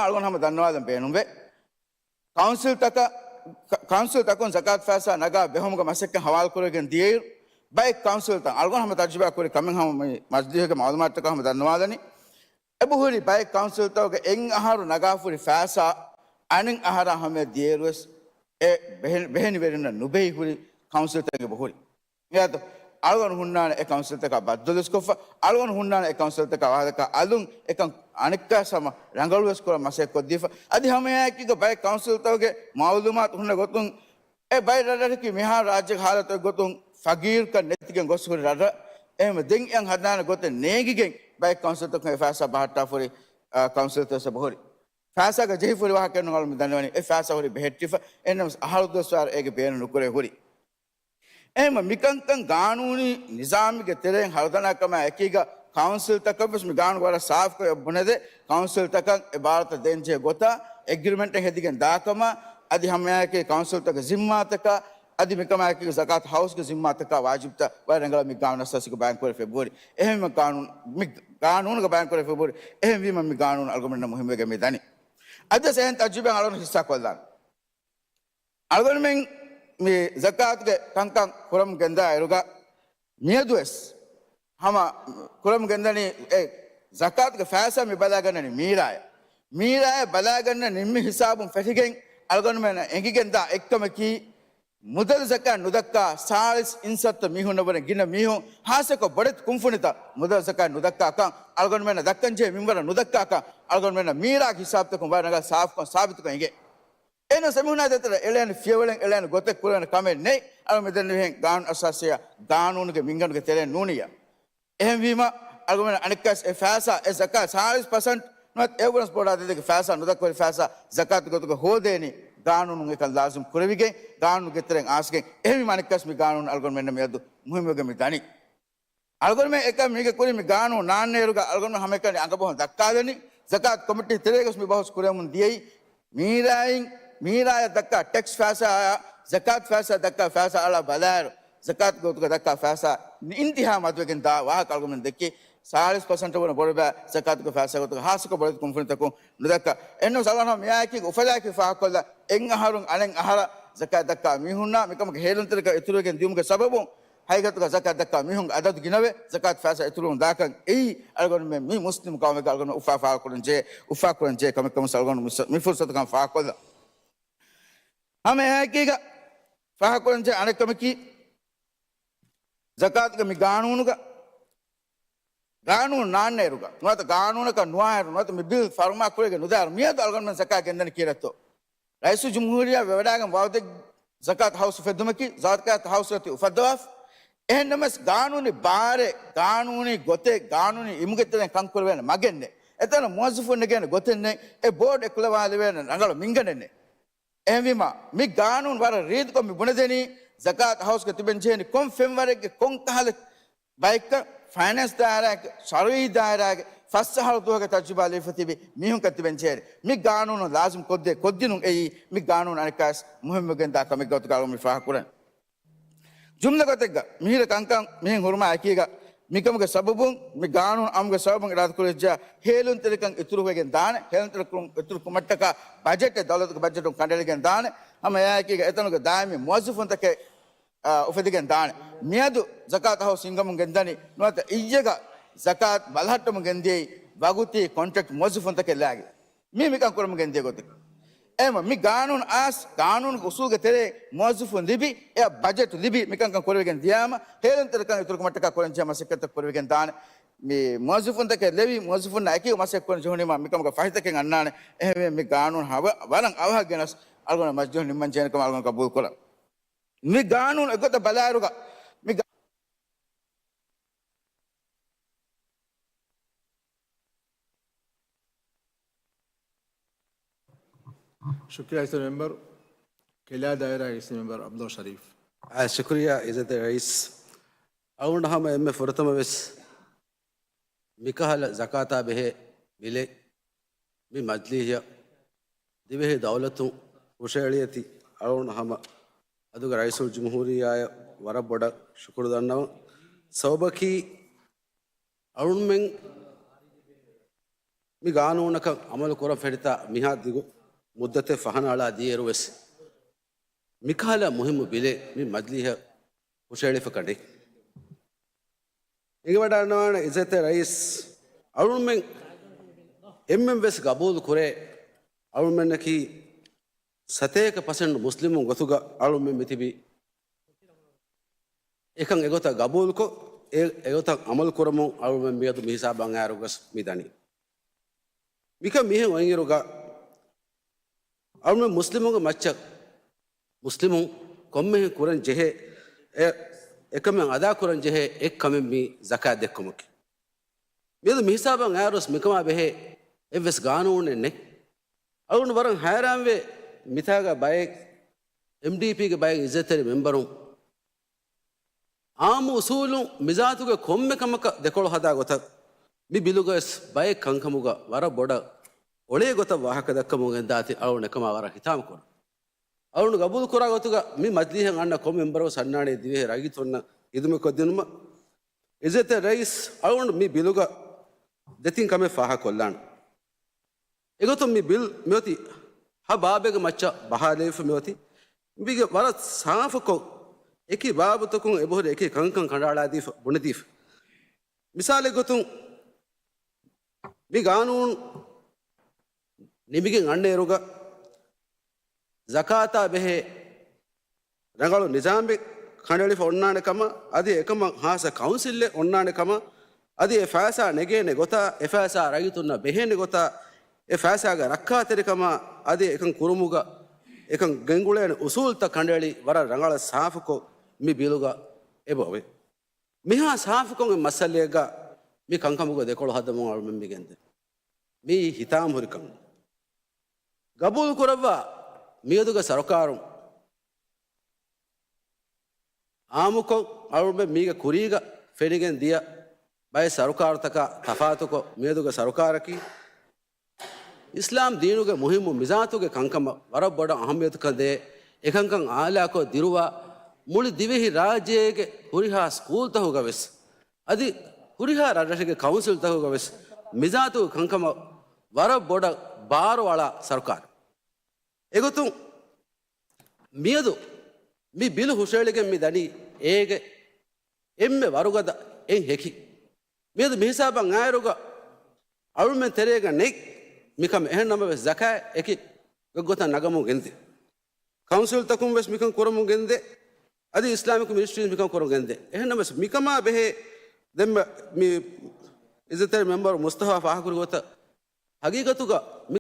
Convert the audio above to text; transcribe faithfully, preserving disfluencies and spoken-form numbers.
އަޅުގަނޑު ހަމަ ދަންނަވާލަން ބޭނުންވޭ. ކައުންސިލްތަކަށް، ކަ-، ކައުންސިލްތަކުން ޒަކާތު ފައިސާ ނަގާ ބެހުމުގެ މަސައްކަތް ހަވާލުކުރެވިގެން ދިޔައިރު، ބައެއް ކައުންސިލްތައް އަޅުގަނޑު ހަމަ ތަޖުރިބާ ކުރި ކަމެއް ހަމަ މި މަޖިލީހުގެ މައުލޫމާތުތަކަށް ހަމަ ދަންނަވާލަނީ. އެބަހުރި ބައެއް ކައުންސިލްތަކުގެ އެއް އަހަރު ނަގާފުރި ފައިސާ އަނެއް އަހަރާ ހަމަޔަށް ދިޔައިރުވެސް އެ ބެހެ-، ބެހެނިވެރިންނަށް ނުބެހި ހުރި ކައުންސިލްތަކެއް އެބަހުރި. މިއަދު އަޅުގަނޑު ހުންނާނެ އެ ކައުންސިލްތަކާ ބައްދަލުވެސް ކޮށްފަ، އަޅުގަނޑު ހުންނާނެ އެ ކައުންސިލްތަކާ ވާހަކަ އަލުން އެކަން އަނެއްކާސް ހަމަ ރަނގަޅުވެސް ކުރަން މަސައްކަތް ކޮށްދީފަ. އަދި ހަމައެއާއެކީގަ ބައެއް ކައުންސިލްތަކުގެ މައުލޫމާތު ހުންނަ ގޮތުން އެ ބައެއް ރަށްރަށަކީ މިހާރު ރާއްޖޭގެ ހާލަތުގެ ގޮތުން ފަގީރުކަން ނެތިގެން ގޮސް ހުރި ރަށްރަށް. އެހެންވެ ދެން އެއަށް ހަދާނެ ގޮތެއް ނޭނގިގެން ބައެއް ކައުންސިލްތަކުން އެ ފައިސާ ބަހައްޓާފަ ހުރި، އާ، ކައުންސިލްތައް ވެސް އެބަހުރި. ފައިސާގަ ޖެހިފަ ހުރި ވާހަކައެއް ނޫން އަޅުގަނޑު ދަންނަވަނީ. އެ ފައިސާ ހުރީ ބެހެއްޓިފަ. އެހެންނަމަވެސް އަހަރު ދުވަސްވަރު އޭގެ ބޭނުން ނުކުރެވި ހުރި. އެހެންވެ މިކަންކަން ގާނޫނީ ނިޒާމުގެ ތެރެއިން ހަރުދަނާ ކަމާ އެކީގަ ކައުންސިލްތަކަށްވެސް މި ގާނޫނު ވަރަށް ސާފުކޮށް ބުނެދޭ. ކައުންސިލްތަކަށް އެ ބާރުތައް ދޭންޖެހޭ ގޮތާ، އެގްރިމެންޓެއް ހެދިގެން ދާކަމާ، އަދި ހަމައެއާއެކީ ކައުންސިލްތަކުގެ ޒިންމާތަކާ، އަދި މިކަމާއެކީ ޒަކާތު ހައުސްގެ ޒިންމާތަކާ ވާޖިބުތައް ވަރަށް ރަނގަޅަށް މި ގާނޫނު އަސާސީގަ ބަޔާންކުރެވި ފެބުވަރީ. އެހެންވީމަ ގާނޫނު، މި ގާނޫނުގަ ބަޔާންކުރެވި ފެބުވަރީ. އެހެންވީމަ މި ގާނޫނު އަޅުގަނޑުމެންނަށް މުހިއްމުވެގެން މި ދަނީ. އަދިވެސް އެހެން ތަޖުރިބާއެއް އަޅުގަނޑު ހިއްސާކޮށްލާނަން. އަޅުގަނޑުމެން މި ޒަކާތުގެ ކަންކަން ކުރަމުން ގެންދާ އިރުގަ މިއަދުވެސް ހަމަ ކުރަމުން ގެންދަނީ އެ ޒަކާތުގެ ފައިސާ މި ބަލާގަންނަނީ މީރާޔަށް. މީރާޔަށް ބަލާގަންނަ ނިންމި ހިސާބުން ފެށިގެން އަޅުގަނޑުމެންނަށް އެނގިގެންދާ އެއްކަމަކީ، މުދަލު ޒަކާތް ނުދައްކާ ސާޅީސް އިންސައްތަ މީހުންނަށް ވަނީ ގިނަ މީހުން، ހާއްސަކޮށް ބޮޑެތި ކުންފުނިތައް މުދަލު ޒަކާތް ނުދައްކާކަން، އަޅުގަނޑުމެންނަށް ދައްކަންޖެހޭ މިންވަރަށް ނުދައްކާކަން، އަޅުގަނޑުމެންނަށް މީރާގެ ހިސާބުތަކުން ވަރަށް ރަނގަޅަށް ސާފުކޮށް ސާބިތުކޮށް އެނގޭ. އެހެނަސް އެމީހުނާ ދޭތެރޭ އެޅޭނެ ފިޔަވަޅެއް އެޅޭނެ ގޮތެއް ކުރެވޭނެ ކަމެއް ނެތް. އަޅުގަނޑު މިދެންނެވިހެން ގާނޫނު އަސާސީއާ ގާނޫނުގެ މިންގަނޑުގެ ތެރެއިން ނޫނިއްޔާ. އެހެންވީމަ، އަޅުގަނޑު އަނެއްކާސް އެ ފައިސާ، އެ ޒަކާތް ސާޅީސް ޕަސެންޓް ނުވަތަ އެއަށްވުރެން ބޮޑާ ދެދެގެ ފައިސާ ނުދައްކަވާ ފައިސާ ޒަކާތު ގޮތުގަ ހޯދޭނީ، ގާނޫނުން އެކަން ލާޒިމް ކުރެވިގެން، ގާނޫނުގެ ތެރެއިން އައިސްގެން. އެހެންވީމަ އަނެއްކާސް މި ގާނޫނު އަޅުގަނޑުމެންނަށް މިއަދު މުހިއްމުވެގެން މި ދަނީ. އަޅުގަނޑުމެން އެކަން މީގެ ކުރިން މި ގާނޫނު ނާންނަ އިރުގަ އަޅުގަނޑު ހަމައެކަނި އަނގަބަހުން ދައްކާލަނީ، ޒަކާތު ކޮމިޓީ ތެރޭގަސް މި ބަހުސް ކުރެވެމުން ދިޔައީ، މީރާއިން، މީރާޔަށް ދައްކާ ޓެކްސް ފައިސާއާ، ޒަކާތު ފައިސާ ދައްކާ ފައިސާ އަޅާ ބަލާއިރު، ޒަކާތު ގޮތުގަ ދައްކާ ފައިސާ އިންތިހާ މަދުވެގެން ދާ ވާހަކަ އަޅުގަނޑުމެން ދެއްކި، ސާޅީސް ޕަސެންޓަށް ވުރެ ބޮޑުބައި ޒަކާތުގެ ފައިސާ ގޮތުގަ ހާއްސަކޮށް ބޮޑެތި ކުންފުނިތަކުން ނުދައްކާ. އެހެންނަމަވެސް އަޅުގަނޑު މިއާއެކީގަ އުފަލާއެކީ ފާހަގަކޮށްލާ، އެއް އަހަރުން އަނެއް އަހަރަށް ޒަކާތު ދައްކާ މީހުންނާ މިކަމުގެ ހޭލުންތެރިކަން އިތުރުވެގެން ދިޔުމުގެ ސަބަބުން، ހަގީގަތުގަ ޒަކާތު ދައްކާ މީހުންގެ އަދަދު ގިނަވެ، ޒަކާތު ފައިސާ އިތުރުވަމުން ދާކަން އެއީ އަޅުގަނޑުމެން މި މުސްލިމް ޤައުމެއްގަ އަޅުގަނޑު އުފާ ފާހަގަކުރަން ޖެހޭ، އުފާކުރަން ޖެހޭ ކަމެއް ކަމަށް އަޅުގަނޑު މި ފުރުސަތު ހަމަ ފާހަގަކޮށްލަން. ހަމަ އެއާއެކީގަ ފާހަގަކުރަން ޖެހޭ އަނެއް ކަމަކީ، ޒަކާތުގެ މި ގާނޫނުގަ، ގާނޫނު ނާންނައިރުގަ، ނުވަތަ ގާނޫނަކަށް ނުވާއިރު، ނުވަތަ މި ބިލް ފަރުމާ ކުރެވިގެން ނުދާއިރު، މިއަދު އަޅުގަނޑުމެން ޒަކާތް ގެންދަނީ ކީއްވެތޯ؟ ރައީސުލްޖުމްހޫރިއްޔާ ވެވަޑައިގެން ވައުދެއް ޒަކާތު ހައުސް އުފެއްދުމަކީ، ޒަކާތު ހައުސް އޮތީ އުފައްދަވާފަ. އެހެންނަމަވެސް، ގާނޫނީ ބާރެއް، ގާނޫނީ ގޮތެއް، ގާނޫނީ އިމުގެ ތެރެއިން ކަންކުރެވޭނެ މަގެއް ނެތް. އެތަނަށް މުވައްޒަފުން ނެގޭނެ ގޮތެއް ނެތް. އެ ބޯޑް އެކުލަވާލެވޭނެ ރަނގަޅު މިންގަނޑެއް ނެތް. އެހެންވީމަ، މި ގާނޫނު ވަރަށް ރީތިކޮށް މި ބުނެދެނީ، ޒަކާތު ހައުސްގަ ތިބެން ޖެހެނީ ކޮން ފެންވަރެއްގެ ކޮން ކަހަލަ ބައެއްކަން ފައިނޭންސް ދާއިރާގެ، ޝަރުއީ ދާއިރާގެ ފަސް އަހަރު ދުވަހުގެ ތަޖުރިބާ ލިބިފަ ތިބި މީހުންކަން ތިބެން ޖެހޭނެ. މި ގާނޫނު ލާޒިމް ކޮށްދޭ ކޮށްދިނުން އެއީ މި ގާނޫނު އަނެއްކާސް މުހިއްމުވެގެން ދާ ކަމެއް ގޮތުގަ އަޅުގަނޑު މި ފާހަގަކުރަން. ޖުމްލަ ގޮތެއްގަ މިހިރަ ކަންކަން މިހެން ހުރުމާ އެކީގަ މިކަމުގެ ސަބަބުން، މި ގާނޫނު އަމުގެ ސަބަބުން އިރާދަކުރެއްޖާ ހޭލުންތެރިކަން އިތުރުވެގެން ދާނެ. ހޭލުންތެރިކުރު-، އިތުރު ކުމަށްޓަކާ ބަޖެޓެއް ދައުލަތުގެ ބަޖެޓުން ކަނޑައެޅިގެން ދާނެ. ހަމަ އެއާއެކީގަ އެތަނުގެ ދާއިމީ މުވައްޒަފުންތަކެއް އާ، އުފެދިގެން ދާނެ. މިއަދު ޒަކާތު ހައުސް ހިންގަމުން ގެންދަނީ ނުވަތަ އިއްޔެގަ ޒަކާތު ބަލަހައްޓަމުން ގެންދިޔައީ ވަގުތީ ކޮންޓްރެކްޓް މުވައްޒަފުންތަކެއް ލާގެ. މީ މިކަން ކުރަމުން ގެންދިޔަ ގޮތަކީ. އެހެންވީމަ މި ގާނޫނު އަސް، ގާނޫނުގެ އުސޫލުގެ ތެރޭ މުވައްޒަފުން ލިބި، އެއަށް ބަޖެޓު ލިބި، މިކަންކަން ކުރެވިގެން ދިޔާމަ، ހޭލުންތެރިކަން އިތުރުކުމަށްޓަކާ ކުރަންޖެހޭ މަސައްކަތްތައް ކުރެވިގެން ދާނެ. މި މުވައްޒަފުންތަކެއް ލެވި، މުވައްޒަފުންނާ އެކީ މަސައްކަތް ކުރަން ޖެހުނީމަ، މިކަމުގެ ފަހިތަކެއް އަންނާނެ. އެހެންވެ މި ގާނޫނު ހަވަ-، ވަރަށް އަވަހަށް ގެނަސް އަޅުގަނޑު މަޖިލީހުން ނިންމަން ޖެހޭނެ ކަމަށް އަޅުގަނޑު ގަބޫލު ކުރަން. މި ގާނޫނު އެގޮތަށް ބަލާއިރުގަ، މި ގާ-، ޝުކުރިއްޔާ އިއްޒަތް މެމްބަރު، ކެލާ ދާއިރާގެ އިއްޒަތް މެމްބަރު ޢަބްދުﷲ ޝަރީފް. އާ، ޝުކުރިއްޔާ އިއްޒަތް ރައީސް. އަޅުގަނޑު ހަމަ އެންމެ ފުރަތަމަ ވެސް މިކަހަލަ ޒަކާތާ ބެހޭ ބިލެއް މި މަޖިލީހަށް ދިވެހި ދައުލަތުން ހުށައެޅިއަތި އަޅުގަނޑު ހަމަ އަދުގެ ރައީސުލްޖުމްހޫރިއްޔާއަށް ވަރަށް ބޮޑަށް ޝުކުރު ދަންނަވަން. ސަބަބަކީ އަޅުންމެން މި ގާނޫނަކަށް އަމަލު ކުރަން ފެނިތާ މިހާ ދިގު މުއްދަތެއް ފަހަނައަޅާ ދިޔައިރު ވެސް، މިކަހަލަ މުހިއްމު ބިލެއް މި މަޖިލީހަށް ހުށައެޅިފަކަނެ. އެނގިވަޑައިގަންނަވާނެ އިއްޒަތްތެރި ރައީސް، އަޅުމެން އެންމެން ވެސް ގަބޫލު ކުރޭ، އަޅުމެންނަކީ ސަތޭކަ ޕަސެންޓް މުސްލިމުން ގޮތުގަ އަޅުމެން މިތިބީ. އެކަން އެގޮތަށް ގަބޫލުކޮށް، އެ، އެގޮތަށް އަމަލު ކުރަމުން އަޅުމެން މިއަދު މި ހިސާބަށް އައިރު ގޮސް މި ދަނީ. މިކަން މިހެން އޮތްއިރުގަ އަޅުމެން މުސްލިމުންގެ މައްޗަށް މުސްލިމުން ކޮންމެހެން ކުރަން ޖެހޭ، އެ، އެކަމެއް އަދާ ކުރަން ޖެހޭ އެއްކަމެއް މި ޒަކާތް ދެއްކުމަކީ. މިއަދު މި ހިސާބަށް އައިރު ގޮސް މިކަމާ ބެހޭ އެއްވެސް ގާނޫނެއް ނެތް. އަޅުގަނޑު ވަރަށް ހައިރާންވޭ، މިތާގަ ބައެއް އެމްޑީޕީގެ ބައެއް އިއްޒަތްތެރި މެމްބަރުން އާއްމު އުސޫލުން މިޒާތުގެ ކޮންމެ ކަމަކަށް ދެކޮޅު ހަދާ ގޮތަށް، މި ބިލުގަވެސް ބައެއް ކަންކަމުގަ ވަރަށް ބޮޑަށް އޮޅޭ ގޮތަށް ވާހަކަ ދައްކަމުން ގެންދާތީ އަޅުގަނޑު އެކަމާ ވަރަށް ހިތާމަކުރަން. އަޅުގަނޑު ގަބޫލު ކުރާ ގޮތުގަ މި މަޖިލީހަށް އަންނަ ކޮންމެ މެމްބަރުވެސް އަންނާނީ ދިވެހި ރައްޔިތުންނަށް ހިދުމަތްކޮށްދިނުމަށް. އިއްޒަތްތެރި ރައީސް، އަޅުގަނޑު މި ބިލުގަ ދެތިން ކަމެއް ފާހަގަކޮށްލާނަން. އެގޮތުން މި ބިލް މިއޮތީ ހަ ބާބެއްގެ މައްޗަށް ބަހާލެވިފަ މިއޮތީ. މީގެ ވަރަށް ސާފުކޮށް، އެކި ބާބުތަކުން އެބަހުރި އެކި ކަންކަން ކަނޑައަޅާދީފަ، ބުނެދީފަ. މިސާލެއް ގޮތުން، މި ގާނޫނު ނިމިގެން އަންނައިރުގަ، ޒަކާތާ ބެހޭ ރަނގަޅު ނިޒާމެއް ކަނޑައެޅިފަ އޮންނާނެ ކަމަށް، އަދި އެކަމަށް ހާއްސަ ކައުންސިލެއް އޮންނާނެ ކަމަށް، އަދި އެ ފައިސާ ނެގޭނެ ގޮތާ، އެ ފައިސާ ރައްޔިތުންނަށް ބެހޭނެ ގޮތާ، އެ ފައިސާގެ ރައްކާތެރިކަމާ، އަދި އެކަން ކުރުމުގަ، އެކަން ގެންގުޅޭނެ އުސޫލުތައް ކަނޑައެޅި ވަރަށް ރަނގަޅަށް ސާފުކޮށް މި ބިލުގަ އެބައޮވޭ. މިހާ ސާފުކޮށް އެ މައްސަލައެއްގަ މި ކަންކަމުގަ ދެކޮޅު ހަދަމުން އަޅުމެން މި ގެންދޭ. މީ ހިތާމަހުރި ކަމެއް. ގަބޫލު ކުރައްވާ މިއަދުގެ ސަރުކާރުން އާއްމުކޮށް، އަޅުގަނޑުމެން މީގެ ކުރީގަ ފެނިގެން ދިޔަ ބައެއް ސަރުކާރުތަކާ ތަފާތުކޮށް، މިއަދުގެ ސަރުކާރަކީ އިސްލާމް ދީނުގެ މުހިއްމު މިޒާތުގެ ކަންކަމަށް ވަރަށް ބޮޑަށް އަހައްމިޔަތުކަން ދޭ އެކަންކަން އާލާކޮށް ދިރުވާ، މުޅި ދިވެހި ރާއްޖޭގެ ހުރިހާ ސްކޫލްތަކުގަ ވެސް، އަދި ހުރިހާ ރަށްރަށެއްގެ ކައުންސިލްތަކުގަ ވެސް މިޒާތުގެ ކަންކަމަށް ވަރަށް ބޮޑަށް ބާރު އަޅާ ސަރުކާރެއް. އެގޮތުން މިއަދު މި ބިލު ހުށައެޅިގެން މި ދަނީ އޭގެ އެންމެ ވަރުގަދަ އެއް ހެކި. މިއަދު މިހިސާބަށް އާއިރުގަ އަޅުމެން ތެރޭގަ ނެތް މިކަމެއް. އެހެން ނަމަވެސް ޒަކާތް އެކި ގޮތްގޮތަށް ނަގަމުން ގެންދޭ. ކައުންސިލްތަކުން ވެސް މިކަން ކުރަމުން ގެންދޭ. އަދި އިސްލާމިކް މިނިސްޓްރީސް މިކަން ކުރަމުން ގެންދޭ. އެހެން ނަމަވެސް މިކަމާ ބެހޭ ދެންމެ މި އިއްޒަތްތެރި މެމްބަރު މުސްތަފާ ފާހަގަކުރި ގޮތަށް ހަގީގަތުގަ މި